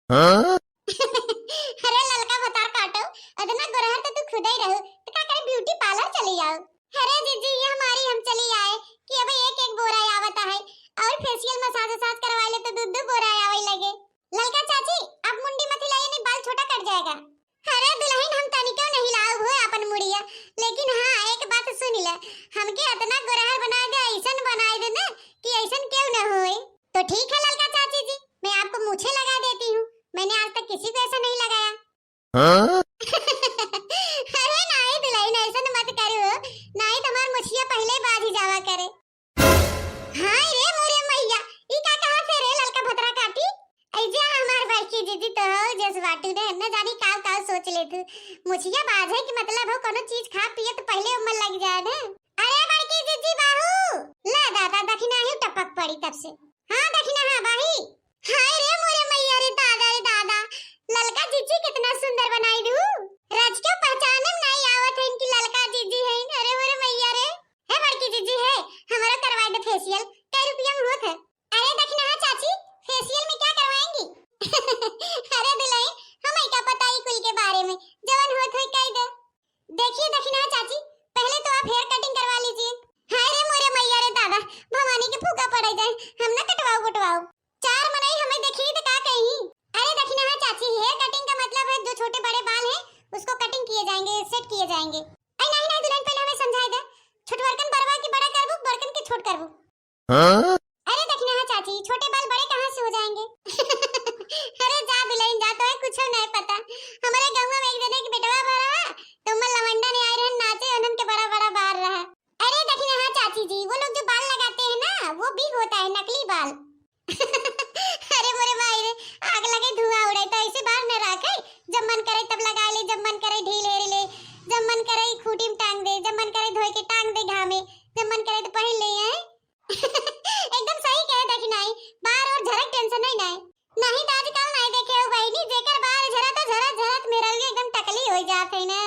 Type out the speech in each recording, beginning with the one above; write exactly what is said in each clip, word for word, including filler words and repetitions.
हाँ? अरे ललका भतार काटो, अतना गोरहर तो तू खुदै रहू, तो का करे beauty parlour चली जाओ। अरे जीजी, ये हमारी हम चली आए कि अब एक एक बोरा आवत है, और facial massage वसाज करवाए ले तो दू दू बोरा आवे लगे। ललका चाची, आप मुंडी मत हिलाइए, नहीं बाल छोटा कट जाएगा। अरे दुलहिन, हम तनिको नहीं लाउब हो आपन मुड़िया, लेकिन हाँ, एक बात सुन ले, हमके अतना गोरहर बनाए दे, ऐसन बनाए दे ना कि ऐसन केहू न होए। तो ठीक है ललका चाची जी, मैं आपको मूछें लगा देती हूँ, मैंने आज तक किसी को ऐसा नहीं लगाया। हाँ? अरे नाहीं दुलहिन, ऐसन मत करू हो, नाहीं तो हमार मुछिया पहिले बाझी जावा करे। हाय रे मोरे मैया, ई का कहा थे रे ललका भतरा काटी? ऐ जा हमार बड़की जीजी तो हो जस बाटू रे, न जानी काव काव सोच ले तू। मुछिया बाझे के मतलब हो कोनो चीज खा पिए तो पहिले उमर लग जाए ने। अरे बड़की जीजी बाहू, ला दादा दखिना ही टपक पड़ी तब से। हाँ दखिना हाँ बाही। हाय रे मोरे मैया रे दादा रे दादा, ललका जीजी कितना सुंदर बनाई दू। रज के पहचाने में नहीं आवत है इनकी ललका जीजी है। अरे मोरे मैया रे, हे बड़की जीजी है, हमारा करवाई दे facial, कै रुपया में होत है? अरे दखिना हाँ चाची, facial में क्या करवाएंगी? अरे दुलहिन, हमें क्या पता ई कुल के बारे में, जवन होत होई कह दे। देखिए दखिना हाँ चाची, पहले तो आप hair cutting करवा लीजिए। हाय रे मोरे मैया रे दादा, भवानी के फूका पड़ जाए, हम ना कटवाओ कटवाओ। चार मनई हमें देखी तो का कही? अरे दखिना हाँ चाची, hair cutting का मतलब है जो छोटे बड़े बाल हैं उसको cutting किए जाएंगे, set किए जाएंगे। अरे नहीं नहीं दुलहिन, पहले हमें समझाए दे, छोटवरकन बड़वा के बड़ा करबू, बड़कन के छोट करबू? हाँ? अरे दखिना हाँ चाची, छोटे बाल बड़े कहाँ से हो जाएंगे? अरे जा दुलहिन जा, तोहे कुछ नहीं पता। हमारे गाँव में एक जने के बेटवा भरा है, तो उमर लवंडा ने आए रहन नाचे, उन्हन के बड़ा बड़ा बाल रहा। अरे दखिना हाँ चाची जी, वो लोग जो बाल लगाते हैं ना, वो wig होता है, नकली बाल। अरे मोरे माई रे, आग लगे धुआं उड़े, तो ऐसे बाल न रखे, जब मन करे तब लगा ले, जब मन करे ढील हेर ले, जब मन करे खूंटी में टांग दे, जब मन करे धोए के टांग दे घामे, जब मन करे तो पहन ले, हैं? एकदम सही कहे दखिनाई, बार और झरक tension नहीं नाई। नहीं तो आजकल नहीं देखे हो बहिनी, जेकर बार झरत झरत झरत मेरा भी एकदम टकली हो जात है ना।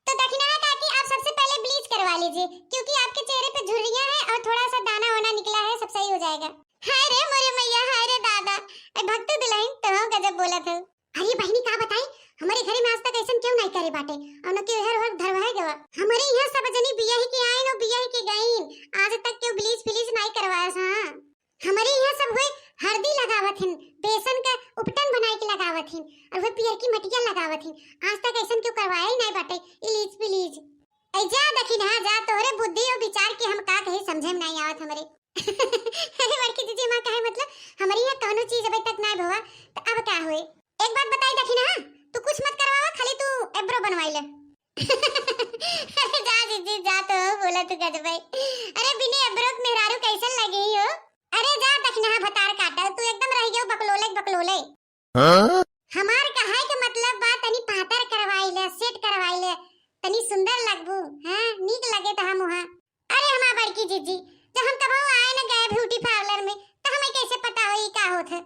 तो दखिना काकी आप सबसे पहले bleach करवा लीजिए, क्योंकि आपके चेहरे पे झुर्रियां हैं और थोड़ा सा दाना वाना निकला है, सब सही हो जाएगा। हाय रे मोरे मैया, हाय रे दादा, ए भक्तू दुलहिन तो गजब बोलत हो। अरे बहिनी का बताई, हमारे घरे में आज तक ऐसन क्यों नहीं करे बाटे, और न क्यों हर हर धरवाए गवा। हमारे यहाँ सब जनी बियाही के आइन और बियाही के गईन, आज तक क्यों bleach fleach नहीं करवाया सा। हमारे यहाँ सब हुए हरदी लगावत हिन, बेसन का उपटन बनाए के लगावत हिन, और हुए पियर की मटिया लगावत हिन। आज तक ऐसन क्यों करवाया ही नहीं बाटे, इलीज पिलीज। ऐ जा दखिना हाँ जा, तोहरे बुद्धि और विचार के हम का कही समझे में नहीं आवत हमरे। अरे बड़की जीजी, माँ कहे मतलब, हमारे यहाँ कौनो चीज अबे तक नहीं भवा, तो अब का हुए? एक बात बताई दखिना हाँ, तू कुछ मत करवावा, खाली तू eyebrow बनवाई ले। अरे जा जीजी जा, तो बोला तू गजबे। अरे बिने eyebrow के मेहरारू कैसन लगे ही हो? अरे जा दखिना हाँ भतार काटा, तू एकदम रह गयो बकलोले बकलोले। हाँ? हमार कहे के मतलब बा तनी पातर करवाई ले, set करवाई ले, तनी सुंदर लगबू, हाँ, नीक लगे तो हम वहाँ। अरे हमार बड़की जीजी, जब हम कबहू आए न गए beauty parlour में, तो हमें कैसे पता होई का होत है?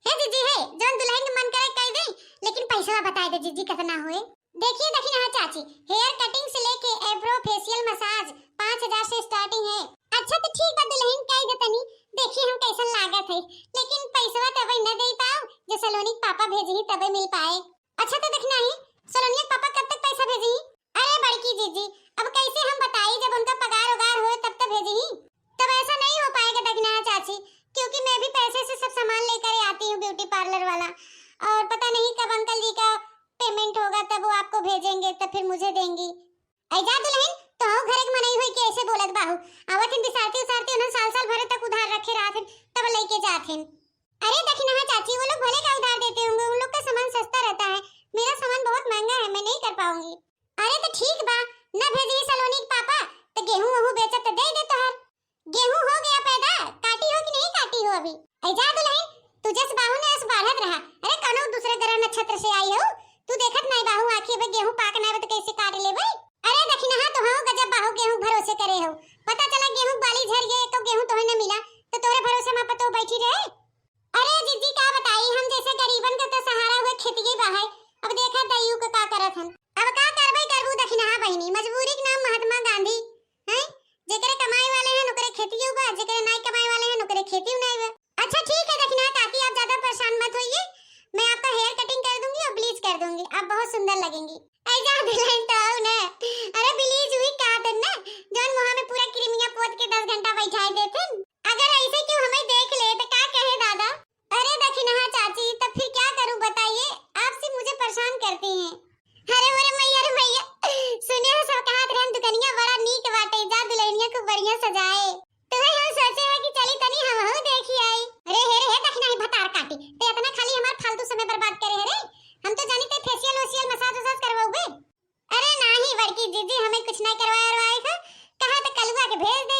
हे जीजी हे, जौन दुलहिन के मन करे कई दे, लेकिन पैसवा बताए दे जीजी कितना होए। देखिए दखिना हाँ चाची, hair cutting से लेके eyebrow facial massage पाँच हजार से starting है। अच्छा तो ठीक बा दुलहिन, कई दे तनी, देखिए हम कैसन लागत है, लेकिन पैसवा तबे न दे पाओ, जो सलोनी के पापा भेजही तबे मिल पाए। अच्छा तो दखिना ही, सलोनिया के पापा कब तक पैसा भेजही? अरे बड़की जीजी, अब कैसे हम बताई, जब उनका पगार उगार होए तब तो भेजही। तब ऐसा नहीं हो पाएगा दखिना चाची, क्योंकि मैं भी पैसे से सब सामान लेकर आती हूँ beauty parlour वाला, और पता नहीं कब अंकल जी का payment होगा तब वो आपको भेजेंगे, तब फिर मुझे देंगी। ऐ जा दुलहिन, तो घरे के मनई होई के ऐसे बोलत बाहू। आवत हिन बिसारती उसारती उन्हन साल साल भरे तक उधार रखे रहत हिन, तब लेके जात हिन। अरे दखिना हाँ चाची, वो लोग भले का उधार देते होंगे, उन लोग का सामान सस्ता रहता है, मेरा सामान बहुत महंगा है, मैं नहीं कर पाऊंगी। अरे तो ठीक बा, न भेजी सलोनी के पापा, तो गेहूं वहूं बेचत तो दे दे तोहर। गेहूं हो गया पैदा, काटी हो कि नहीं काटी हो अभी? ऐ जा दुलहिन, तू जस बाहु ने अस बाढ़त रहा। अरे कौनो दूसरे ग्रह नक्षत्र से आई हो, तू देखत नहीं बाहु आँखी, अबे गेहूं पाक नहीं बा तो कैसे काट लेबे? अरे दखिना हाँ, तो हाँ गजब बाहु गेहूं भरोसे करे हो, पता चला गेहूं बाली झर गए, एको गेहूं तोहे न मिला, तो तोरे भरोसे में पतो बैठी रहे। अरे जीजी का बताई, हम जैसे गरीबन के तो सहारा हुए खेतिए बा है। अब देखा दइयू के का करत हन। अब का करबे करबू दखिनहा बहिनी, मजबूरी के नाम महात्मा गांधी। हैं? जेकरे कमाए वाले हैं ओकरे खेतियो बा, जेकरे नाई कमाए वाले हैं ओकरे खेतियो नाई बा। अच्छा ठीक है दखिनहा काकी, आप ज्यादा परेशान मत होइए, मैं आपका hair cutting देथिन। अगर ऐसे केहू हमें देख ले तो का कहे दादा? अरे दखिनहा चाची, तब फिर क्या करूं बताइए, आप सिर्फ मुझे परेशान करती हैं। अरे, अरे मैया, अरे मैया, सुने हो सब कहत रहन दुकनिया बड़ा नीक बाटे, जा दुल्हनिया को बढ़िया सजाए। तो वही हम सोचे है कि चली तनी हमहू देखी आई। अरे हे रे हे, दखिनही भतार काटी, ते इतना खाली हमार फालतू समय बर्बाद करे है रे। हम तो जानी ते फेशियल वेशियल मसाज वसाज करवाओगे। अरे नाही बड़की जीजी, हमें कुछ नहीं करवाए वरवाए का। कहा तो कलुआ के भेज दे,